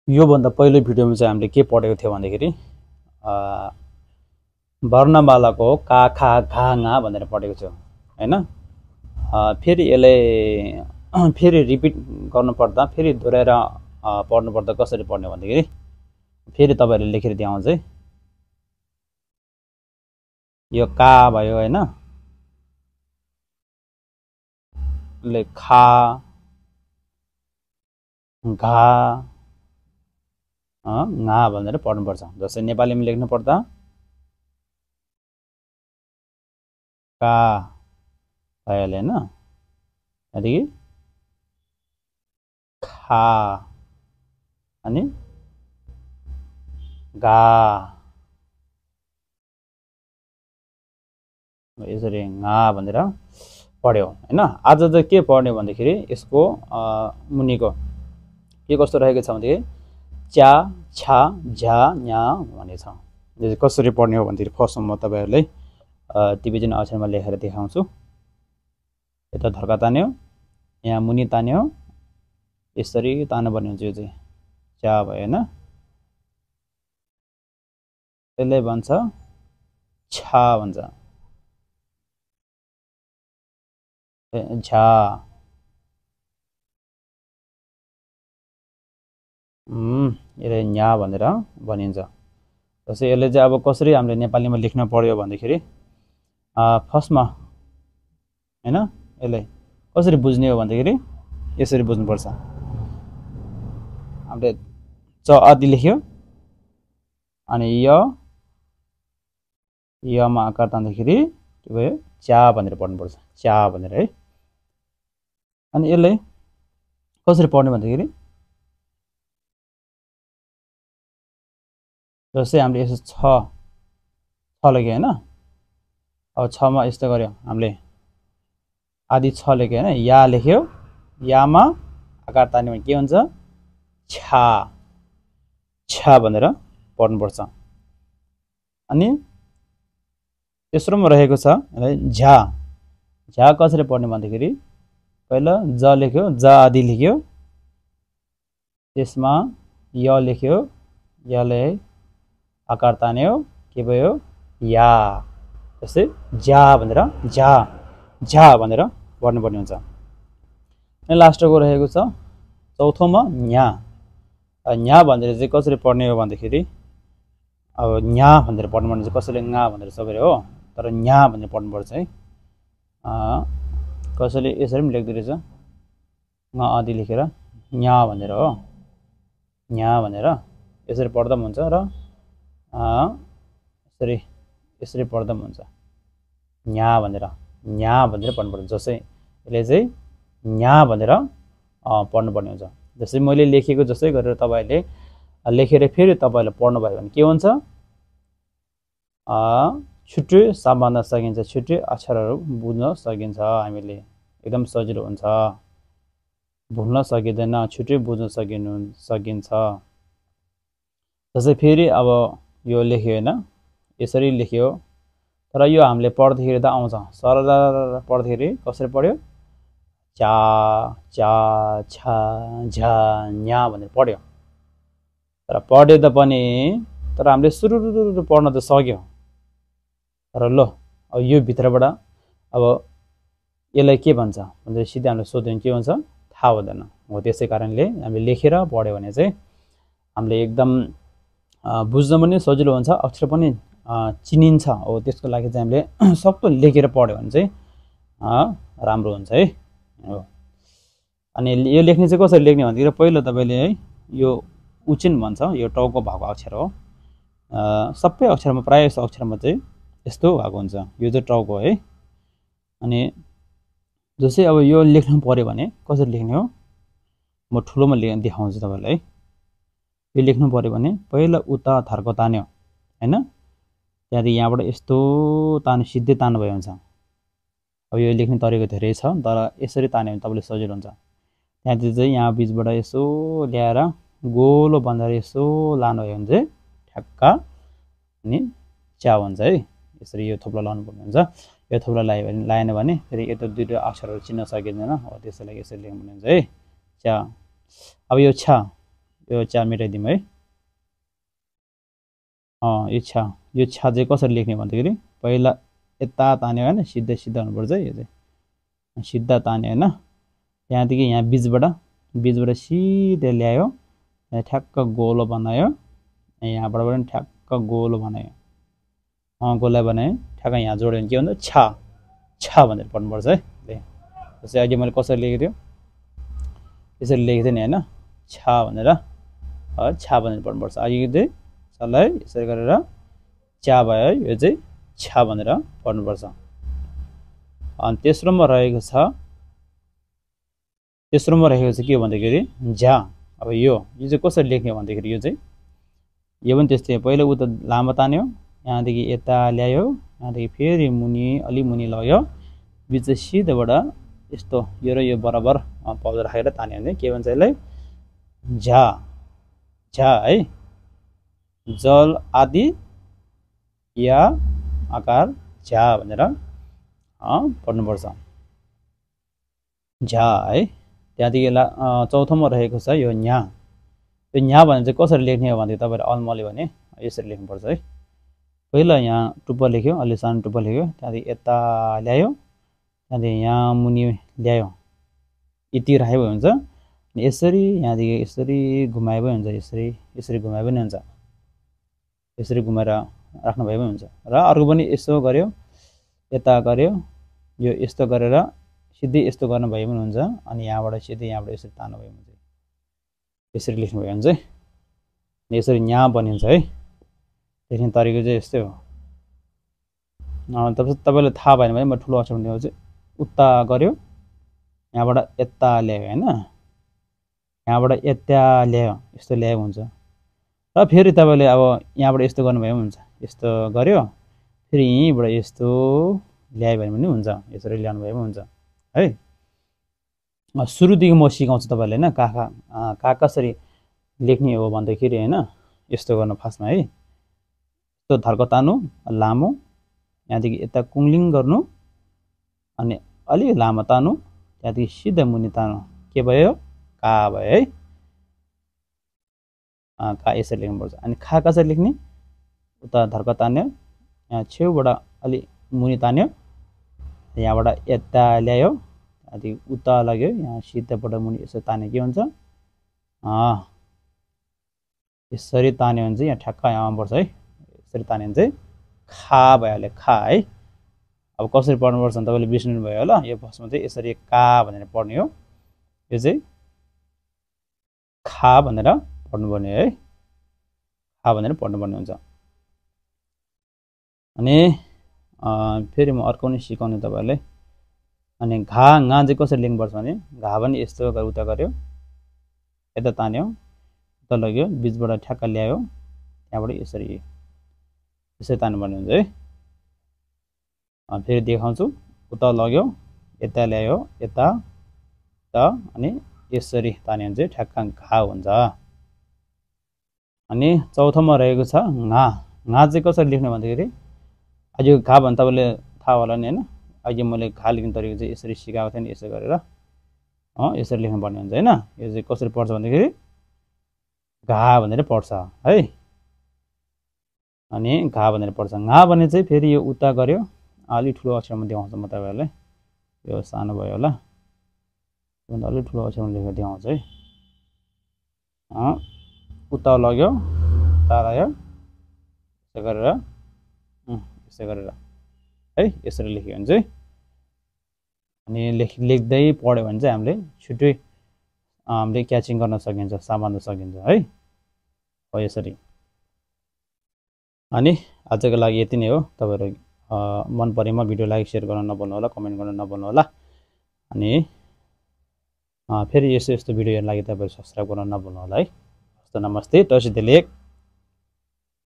यो भन्दा पहिलो भिडियोमा चाहिँ हामीले के पढेको थियो भन्दाखेरि वर्णमालाको का खा घा ङा भनेर पढेको थियो हैन। फेरि यसलाई फेरि रिपिट गर्नु पर्दा फेरि दोहोऱ्याएर पढ्नु पर्दा कसरी पढ्ने भन्दाखेरि फेरि तपाईहरुले लेखेर दिनुहुन्छ है। यो का भयो हैन, ले खा घा ङा भनेर पढ्नुपर्छ। जस्तै नेपालीमा लेख्नु पर्दा का भइहाल्यो हैन, त्यहाँदेखि खा अनि गा यसरी ङा भनेर पढ्यो हैन। आज चाहिँ के पढ्ने भन्दाखेरि यसको मुनिको के कस्तो रहेको छ भन्दाखेरि च्या छा झा न्या भन्ने छ। यो चाहिँ कसरी पढ्ने हो भन्दाखेरि फर्स्टमा म तपाईहरुलाई टिभीजन अक्षरमा लेखेर देखाउँछु। यता धर्का तान्यो, यहाँ मुनि तान्यो, यसरी तान्नु पर्ने हुन्छ। यो चाहिँ च्या भयो हैन, त्यसले भन्छ छा भन्छ, झा यसले न्या भनेर भनिन्छ। जस्तै यसले चाहिँ अब कसरी हामीले नेपालीमा लेख्न पर्यो भन्दाखेरि फर्स्टमा हैन यसले कसरी बुझ्ने हो भन्दाखेरि यसरी बुझ्नुपर्छ। हामीले च आदि लेख्यो अनि यमा आकार तान्दाखेरि के भयो च्या भनेर पढ्नुपर्छ, च्या भनेर है। अनि यसले कसरी पढ्ने भन्दाखेरि जस्तै हामीले यसो छ लेख्यो हैन, अब छ मा यस्तो गर्यो हामीले आदि छ लेख्यो हैन, या लेख्यो, यामा आकार तान्यो भने के हुन्छ छा, छा भनेर पढ्नुपर्छ। अनि तेस्रोमा रहेको छ झा, झा कसरी पढ्ने भन्दाखेरि पहिला ज लेख्यो, ज आदि लेख्यो, त्यसमा य लेख्यो, यले आकार तान्यो के भयो या, जस्तै झा भनेर झा झा भनेर पढ्नुपर्ने हुन्छ। अनि लास्टको रहेको छ चौथोमा न्या, न्या भनेर चाहिँ कसरी पढ्ने हो भन्दाखेरि अब न्या भनेर पढ्नुपर्ने चाहिँ कसैले ङा भनेर सबैले हो, तर न्या भनेर पढ्नुपर्छ है। कसैले यसरी पनि लेख्दै रहेछ ङ आदि लेखेर न्या भनेर हो, न्या भनेर यसरी पढ्दा पनि हुन्छ र यसरी पढ्दा पनि हुन्छ, न्या भनेर पढ्नुपर्छ। जस्तै यसले चाहिँ न्या भनेर पढ्नुपर्ने हुन्छ। जस्तै मैले लेखेको जस्तै गरेर तपाईहरुले लेखेर फेरि तपाईहरुले पढ्नु भयो भने के हुन्छ छुट्टै सम्बन्ध सकिन्छ, छुट्टै अक्षरहरू बुझ्न सकिन्छ, हामीले एकदम सजिलो हुन्छ, भुल्न सकिँदैन, छुट्टै बुझ्न सकिन्छ। जस्तै फेरि अब यो लेख्यो हैन, यसरी लेख्यो, तर यो हामीले पढ्दाखेरि त आउँछ सरल पढ्दाखेरि कसरी पढ्यो चा चा छा झा न्या भनेर पढ्यो, तर पढ्यो त पनि तर हामीले सुरु पढ्न त सक्यो, तर ल अब यो भित्रबाट अब यसलाई के भन्छ भन्दा सिधै हामीले सोध्यो भने के हुन्छ थाहा हुँदैन हो। त्यसै कारणले हामीले लेखेर पढ्यो भने चाहिँ हामीले एकदम बुझ्न पनि सजिलो हुन्छ, अक्षर पनि चिनिन्छ हो। त्यसको लागि चाहिँ हामीले सक्दो लेखेर पढ्यो भने चाहिँ राम्रो हुन्छ है हो। अनि यो लेख्ने चाहिँ कसरी लेख्ने भन्दाखेरि पहिलो तपाईले है यो उचिन भन्छ, यो टाउको भएको अक्षर हो, सबै अक्षरमा प्राय जस्तो अक्षरमा चाहिँ यस्तो भएको हुन्छ, यो चाहिँ टाउको है। अनि जस्तै अब यो लेख्नु पर्यो भने कसरी लेख्ने हो म ठुलोमा देखाउँछु तपाईलाई है। यो लेख्नु पर्यो भने पहिला उता थर्को तान्यो हैन, त्यहाँदेखि यहाँबाट यस्तो सिधै तान्नु भयो हुन्छ। अब यो लेख्ने तरिका धेरै छ, तर यसरी तान्यो भने तपाईले सजिलो हुन्छ। त्यहाँदेखि चाहिँ यहाँ बीचबाट यसो ल्याएर गोलो बनाएर यसो लानु भयो भने चाहिँ ठ्याक्क अनि च्या हुन्छ है। यसरी यो थोप्ला लाउनु पर्ने हुन्छ। यो थोप्ला लाएन भने फेरि यो त दुईटा अक्षरहरू चिन्न सकिँदैन हो, त्यसैले यसरी लेख्नु पर्ने हुन्छ है च्या। अब यो छ यो चा मेटाइदिउँ है। यो छा चाहिँ कसरी लेख्ने भन्दाखेरि पहिला यता तान्यो होइन, सिधा सिधा हुनुपर्छ है। यो चाहिँ सिधा तान्यो होइन, त्यहाँदेखि यहाँ बिचबाट सिधै ल्यायो, यहाँ ठ्याक्क गोलो बनायो, यहाँबाट पनि ठ्याक्क गोलो बनायो, गोला बनायो, ठ्याक्क यहाँ जोड्यो भने के भन्छ छा भनेर पढ्नुपर्छ है। जस्तै अहिले मैले कसरी लेखेको थियो, यसरी लेखेको थिएँ नि होइन, छा भनेर पढ्नुपर्छ। अहिले चाहिँ छलाई यसरी गरेर चा भयो है, यो चाहिँ छा भनेर पढ्नुपर्छ। अनि तेस्रोमा रहेको छ के भन्दाखेरि झा। अब यो चाहिँ कसरी लेख्ने भन्दाखेरि यो पनि त्यस्तै, पहिला उता लामो तान्यो, यहाँदेखि यता ल्यायो, यहाँदेखि फेरि अलि मुनि लग्यो, बिच चाहिँ सिधैबाट यस्तो यो र यो बराबर पाउडर राखेर तान्यो भने के भन्छ यसलाई झा है। जल आदि या आकार झा भनेर पढ्नुपर्छ, झा है। त्यहाँदेखि चौथोमा रहेको छ यो न्या। यो न्या भने चाहिँ कसरी लेख्ने हो भने तपाईँले अलमले भने यसरी लेख्नुपर्छ है। पहिला यहाँ टुप्पा लेख्यो, अलि सानो टुप्पा लेख्यो, त्यहाँदेखि यता ल्यायो, त्यहाँदेखि यहाँ मुनि ल्यायो, यति राखेको हुन्छ। यसरी यहाँदेखि यसरी घुमाए पनि हुन्छ, यसरी घुमाए पनि हुन्छ, यसरी घुमाएर राख्नु भए पनि हुन्छ। र अर्को पनि यसो गर्यो, यता गर्यो, यो यस्तो गरेर सिधै यस्तो गर्नु भए पनि हुन्छ। अनि यहाँबाट सिधै यहाँबाट यसरी तान्नु भए हुन्छ, यसरी लेख्नु भयो भने चाहिँ यसरी न्या बनिन्छ है। लेख्ने तरिका चाहिँ यस्तै हो। तपाईँलाई थाहा भएन भने म ठुलो अक्षर देखाउँछु। उता गर्यो, यहाँबाट यता ल्यायो होइन, यहाँबाट यता ल्यायो, यस्तो ल्यायो हुन्छ। र फेरि तपाईँले अब यहाँबाट यस्तो गर्नुभयो पनि हुन्छ, यस्तो गर्यो, फेरि यहीँबाट यस्तो ल्यायो भने पनि हुन्छ, यसरी ल्याउनु भयो पनि हुन्छ है। सुरुदेखि म सिकाउँछु तपाईँहरूले होइन, कहाँ कसरी लेख्ने हो भन्दाखेरि होइन, यस्तो गर्नु फास्टमा है। यस्तो धर्को तान्नु लामो, यहाँदेखि यता कुङ्लिङ गर्नु, अनि अलि लामो तान्नु, त्यहाँदेखि सिधा मुनि तान्नु, के भयो का भयो है। का यसरी लेख्नुपर्छ। अनि खा कसरी लेख्ने, उता धर्को तान्यो, यहाँ छेउबाट अलि मुनि तान्यो, यहाँबाट यता ल्यायो, त्यहाँदेखि उता लाग्यो, यहाँ सिधाबाट मुनि यसो तान्यो के हुन्छ, यसरी तान्यो भने चाहिँ यहाँ ठ्याक्क यहाँ आउनुपर्छ है। यसरी तान्यो भने चाहिँ खा भइहाल्यो, खा है। अब कसरी पढ्नुपर्छ भने तपाईँले बिर्सिनु भयो होला। यो फर्स्टमा चाहिँ यसरी का भनेर पढ्ने हो, यो चाहिँ खा भनेर पढ्नुपर्ने है, खा भनेर पढ्नुपर्ने हुन्छ। अनि फेरि म अर्को पनि सिकाउने तपाईँहरूलाई। अनि घा चाहिँ कसरी लेख्नुपर्छ भने घा पनि यस्तो उता गर्यो, यता तान्यो, उता लग्यो, बिचबाट ठ्याक्क ल्यायो, त्यहाँबाट यसरी तान्नुपर्ने हुन्छ है। फेरि देखाउँछु, उता लग्यो, यता ल्यायो, यता अनि यसरी तान्यो भने चाहिँ ठ्याक्क घा हुन्छ। अनि चौथोमा रहेको छ घा चाहिँ कसरी लेख्ने भन्दाखेरि आज घा भने तपाईँले थाहा होला नि होइन। अहिले मैले घा लेख्ने तरिका चाहिँ यसरी सिकाएको थिएँ नि, यसो गरेर यसरी लेख्नुपर्ने हुन्छ होइन। यो चाहिँ कसरी पढ्छ भन्दाखेरि घा भनेर पढ्छ है। अनि घा भनेर पढ्छ। घा भने चाहिँ फेरि यो उता गर्यो, अलि ठुलो अक्षरमा देखाउँछु म तपाईँहरूलाई, यो सानो भयो होला, अलि ठुलो अक्षरमा लेखेर देखाउँछु है। उता लग्यो, उता लाग्यो, यसो गरेर है, यसरी लेख्यो भने चाहिँ अनि लेख्दै पढ्यो भने चाहिँ हामीले क्याचिङ गर्न सकिन्छ, सम्हाल्न सकिन्छ है। हो यसरी। अनि आजको लागि यति नै हो। तपाईँहरू मन परेमा भिडियो लाइक सेयर गर्न नभुल्नु होला, कमेन्ट गर्न नभुल्नु होला। अनि फेरि यस्तो भिडियोहरू लागि तपाईँहरू सब्सक्राइब गर्न नभुल्नु होला है। हस्त नमस्ते, तर्सित लेख।